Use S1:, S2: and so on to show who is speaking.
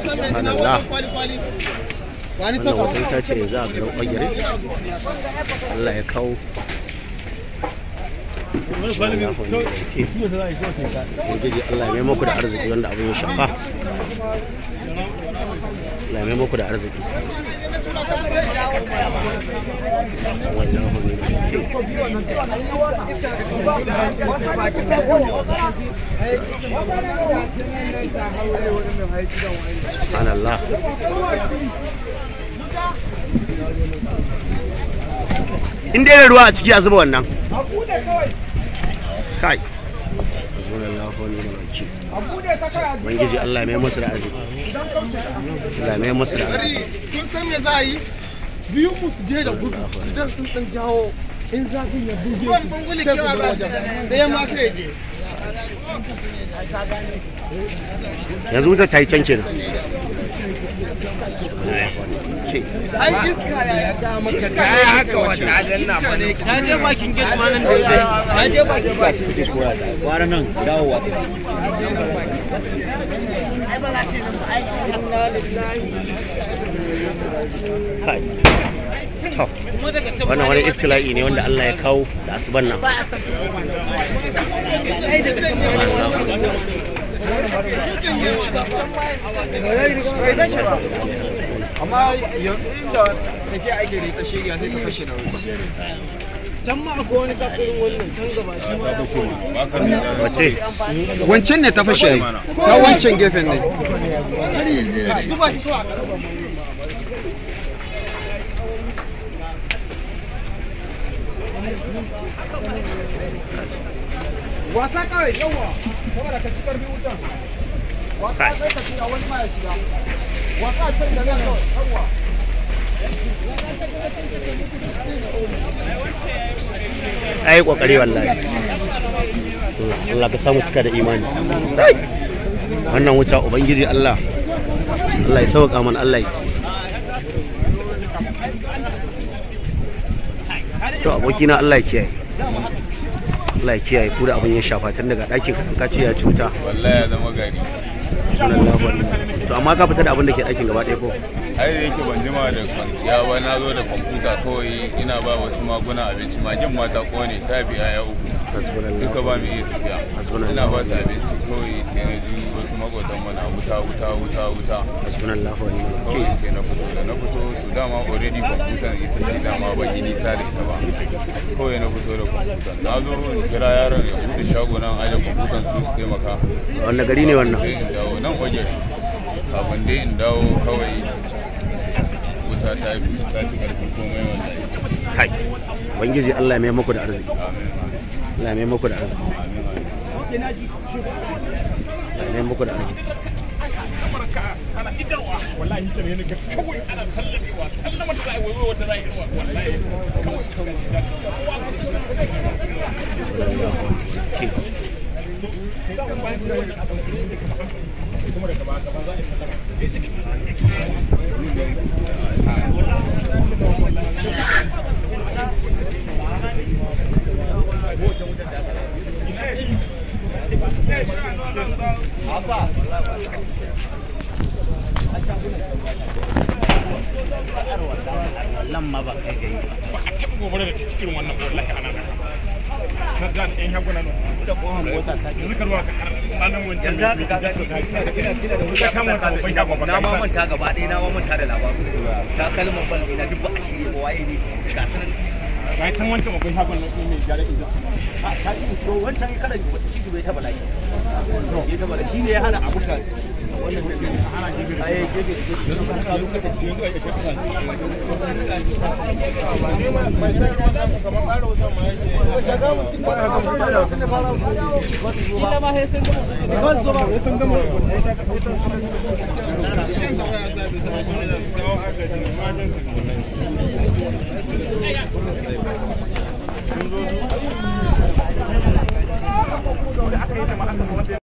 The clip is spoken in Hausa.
S1: Subhanallah. Wannan wata ita ce yanzu a garin Ogere. Allah ya kawo. Ubangiji Allah ya mai muku da arziki wanda abin ya shafa. Allah ya mai muku da arziki. Subhanallah. In dai ruwa a ciki a zuba wannan. Kai. Ubangiji Allah mai masu da arziki. Allah mai masu da arziki.
S2: Kun san me za a yi? Biyu mu su je da gudu idan sun dan jawo in zafin ya buge su sai su bar wajen. Ɗaya ma sai ya je.
S1: Yanzu wutar ta yi can kenan.
S2: Ai iska ya ga maka
S3: kaya haka wata adanna ba ne.
S4: Na je bakin gate ma nan da na je bakin gate.
S3: Gwara nan dawowa.
S1: Kai. To. Wannan wani iftila'i ne wanda Allah ya kawo da asuban nan.
S3: Amma yanzu inda take aiki da ita shirya sai ta fashe da wuri.
S4: Can ma akwai wani kafirin wannan can gaba shi ma ya kone.
S1: Wace?
S3: Wancan ne ta fashe ai. Ta wancan gefen ne.
S2: Zuba shi zuwa. Wasa kawai yawa saboda ka ci karfi wutan. Wasa sai ka shiga wani ma ya shiga. Wasa can da nan kawai yawa.
S1: Ai kokari wallahi. Allah ka samu cika da imani. Wannan wuta Ubangiji Allah. Allah ya sauka mana Allah ya. To abokina Allah ya kiyaye. Allah ya kiyaye ku da abin ya shafa tun daga ɗakin ka ce ya cuta.
S5: Wallahi ya zama gari.
S1: Sunan Allah. To amma ka fita da abin da ke ɗakin gaba ɗaya ko?
S5: Ai da yake ban jima da kwanciya ba, na zo da kwamfuta kawai ina ba wasu maguna abinci, magin ma ta kone ta biya ya uku. Duka ba mu iya tafiya. Ina ba su abinci kawai sai na ji wasu maƙotan mana wuta wuta wuta wuta. Kawai sai na fito da na fito to dama already kwamfutan ita ce dama ban yi nisa da ita ba. Kawai na fito da kwamfutan. Na zo in kira yaron ya buɗe shago nan aje kwamfutan su su taimaka.
S1: Wanne gari ne wannan?
S5: Sai in dawo nan waje. Kafin dai in dawo kawai wuta ta ta ci karfin komai wallahi.
S1: Kai. Ubangiji Allah ya mai muku da arziki. Allah ya mai muku da arziki. Allah ya mai muku da arziki.
S6: Wallahi ta ne nake kawai ana sallamewa sallama da za a yi wai wanda za a yi wallahi kawai.
S3: Wallan ma ba kai ga yi.
S6: Ba a taɓa gobara da ta cikin wannan wallahi ana nan. Na da ɗan shaguna nan.
S3: Da kohon mota ta
S6: Yanzu ka ruwa ka ranar wancan.
S3: Yanzu haka ka ga kina da wuta
S6: Ka kama babban shagon ba
S3: na ma manta gaba ɗaya, na ma manta da labaru. Takalman bal na duk ba a shirye ba waye ne ga su nan.
S6: Ga can wancan babban shagon nan mai gyara injin.
S3: Ta ci to wancan karan shi bai ta bala'i. Ya ta bala'i shi ne ya hana abu ka wannan ai gefe da gefe.
S6: Da aka yi da ma aka